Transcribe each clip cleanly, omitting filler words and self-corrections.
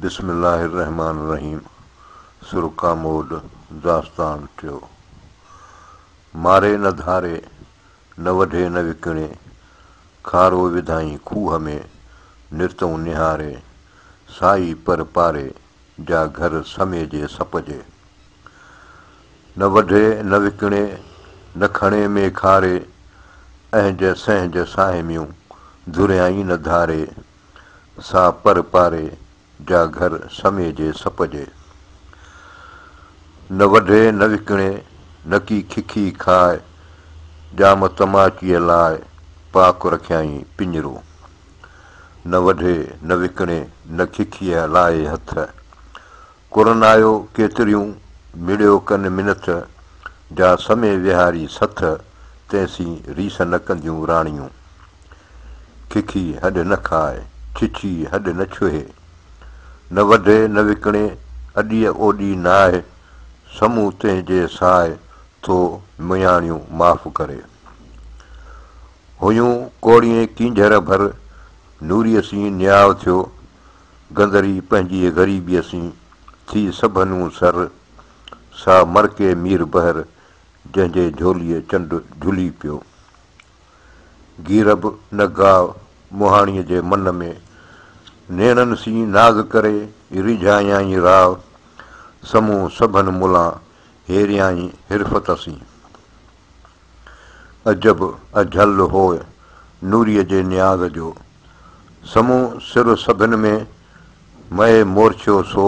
بسم الله الرحمٰن الرحيم سر ڪاموڏ داستان ٽيو ماري نه ڌاري، نه وڍي نه وڪڻي، کارو وڌائين کوهه ۾، نرتئون نهاري، سائي پر پاري، جا گهر سمي جي سپ جي. نه وڍي نه وڪڻي، نه کڻي ۾ کاري، اهنج سهنج ساهميون، ڌريائين نه ڌاري، سا پر پاري، جا گهر سمي جي سپ جي. نه وڍي نه وڪڻي، نڪي ککي کاء، ڄام تماچيء لاء پاڪ رکيائين پڃرو. نه وڍي نه وڪڻي، نه ککيء لائي هٿ. ڪرنايو ڪيتريون، مڙيو ڪن منٿ، جا سمي ويهاري سٿ، تنهن سين ريس نه ڪنديون راڻيون. ککي هڏ نه کاء، ڇڇي هڏ نه ڇهي. نه وڍي نه وڪڻي، اڏيء اوڏي ناهه، سمون تنهن جي ساء، ٿو مياڻيون معاف ڪري. هيون ڪوڙين ڪينجهر ڀر، نوريء سين نياء ٿيو، گندري پنهنجيء غريبيء سين، ٿي سڀنون سر، سا مرڪي ميربحر، جنهن جي جهوليء چنڊ جهلي پيو. گيرب نه گاء مهاڻيء جي من ۾، نيڻن سين ناز ڪري ريجهايائين راء، سمون سڀن ملان هيريائين حرفت سين. عجب اجهل هوء نوريء جي نياز جو، سمون سر سڀن ۾ مئي مورڇيو سو،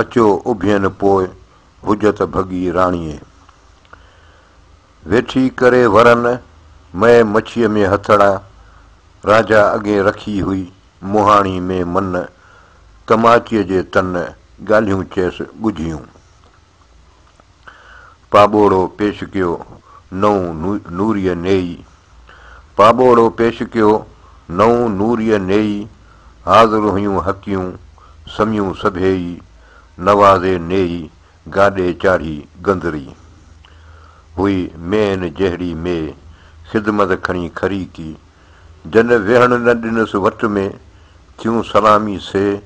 اچيو اڀين پوء حجت ڀڳي راڻيء. ويٺي ڪري ورن، مئي مڇيء ۾ هٿڙا، راجا اڳين رکي هئي، مهاڻي ۾ من، تماچيء جي تن، ڳالهيون چيس ڳجهيون. پاٻوڙو پيش ڪيو، نئون نوريء نيئي. پاٻوڙو پيش ڪيو، نئون نوريء نيئي، حاضر هيون حقيون، سميون سڀيئي، نوازي نيئي، گاڏي چاڙهي گندري هئي مين جهڙي مي، خدمت کڻي کريڪي. جن ويهڻ نه ڏنس وٽ ۾، ٿيون سلامي سي،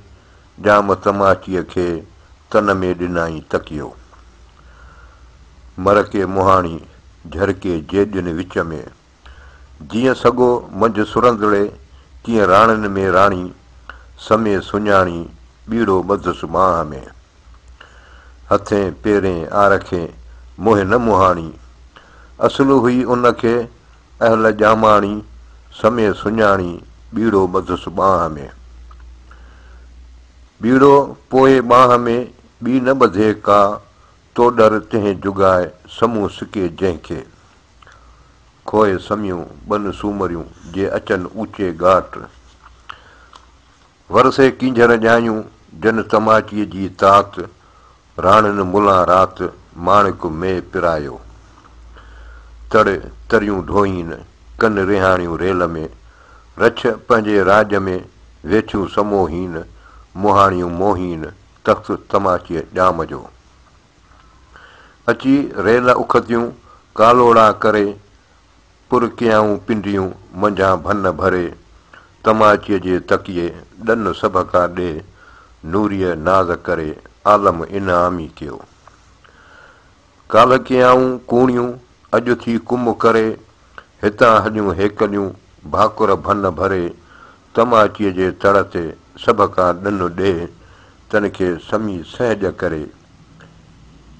ڄام تماچيء کي تن ۾ ڏنائين تڪيو. مرڪي مهاڻي جهرڪي جيڏين وچ ۾. جيئن سڳو منجهه سرندڙي، تيئن راڻين ۾ راڻي، سمي سڃاڻي، ٻيڙو ٻڌس ٻانهه ۾. هٿين پيرين آرکي، منهن نه مهاڻي. اصل هئي ان کي، اهل ڄاماڻي، سمي سڃاڻي، ٻيڙو ٻڌس ٻانهه ۾. ٻيڙو پوء ٻانهه ۾، ٻي نه ٻڌي ڪا، توڏر تنهن جڳائي، سمون سڪي جنهن کي. کوء سميون ٻن سومريون، جي اچن اوچي ڳاٽ. ورسي ڪينجهر ڄايون، جن تماچيء جي تات. راڻين ملان رات، ماڻڪ مئي پرايو. تڙ تريون ڍوئين، ڪن رهاڻيون ريل ۾. رڇ پنهنجي راڄ ۾، ويٺيون سموهين. مهاڻيون موهين، تخت تماچيء ڄام جو. اچي ريل اکتيون، ڪالوڙا ڪري، پر ڪيائون پنڊيون، منجهان ڀن ڀري، تماچيء جي تڪيي، ڏن سڀڪا ڏي، نوريء ناز ڪري، عالم انعامي ڪيو. ڪالهه ڪيائون ڪوڻيون، اڄ ٿي ڪم ڪري، هتان هليون هيڪليون، ڀاڪر ڀن ڀري، تماچيء جي تڙ تي، سڀڪا ڏن ڏي، تن کي سمي سهڄ ڪري،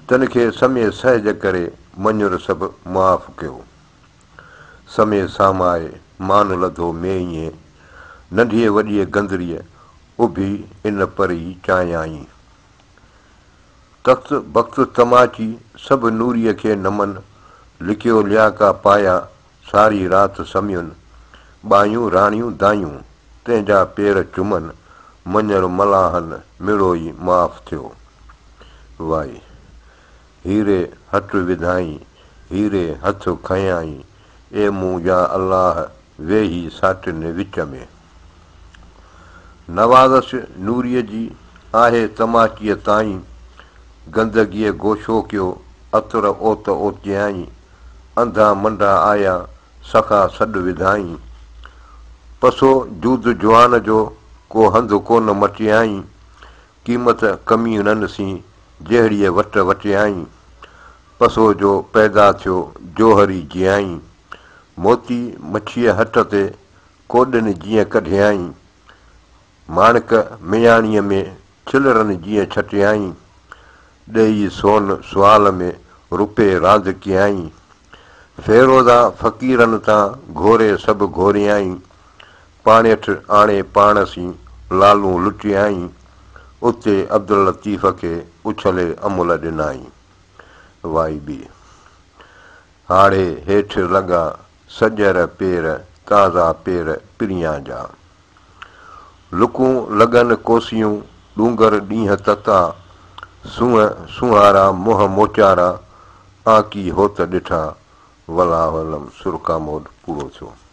تن کي سمي سهڄ ڪري، مڃر سڀ معاف ڪيو. سمي سامائي، مان لڌو ميئين، ننڍيء وڏيء گندريء، اڀي ان پري چايائين. تخت بخت تماچي، سڀ نوريء کي نمن، لڪيو لياقا پايا، ساري رات سمين، ٻايون راڻيون دايون، تنهن جا پير چمن، مڃر ملاحن مڙوئي معاف ٿيو. وائي. هيري هٽ وڌائين، هيري هٿ کنيائين، اي مون يا الله ويهي ساٽن وچ ۾. نوازش نوريء جي، آهي تماچيء تائين، گندگيء گوشو ڪيو، عطر اوت اوتيائين، انڌا منڊا آيا، سخا سڏ وڌائين. پسو جود جوان جو، ڪو هنڌ ڪونه مٽيائين. قيمت ڪميڻن سين جهڙيء وٽ وٽيائين. پسو جو پيدا ٿيو جوهري جيائين. موتي مڇيء هٽ تي ڪوڏين جيئن ڪڍيائين. ماڻڪ مياڻيء ۾ ڇلرن جيئن ڇٽيائين. ڏيئي سون سوال ۾ روپي راند ڪيائين. فيروزا فقيرن تان گهوري سڀ گهوريائين. پاڻيٺ آڻي پاڻ سين لالون لٽيائين. اتي عبداللطيف کي اڇلي املهه ڏنائين. وائي ٻي. هاڙهي هيٺ لڳا سڄر پير تازا پير پريان جا. لڪون لڳن ڪوسيون ڏونگر ڏينهن تتا، سونهن سونهارا منهن موچارا، آنڪي هوت ڏٺا، والله اعلم سر ڪاموڏ پورو ٿيو.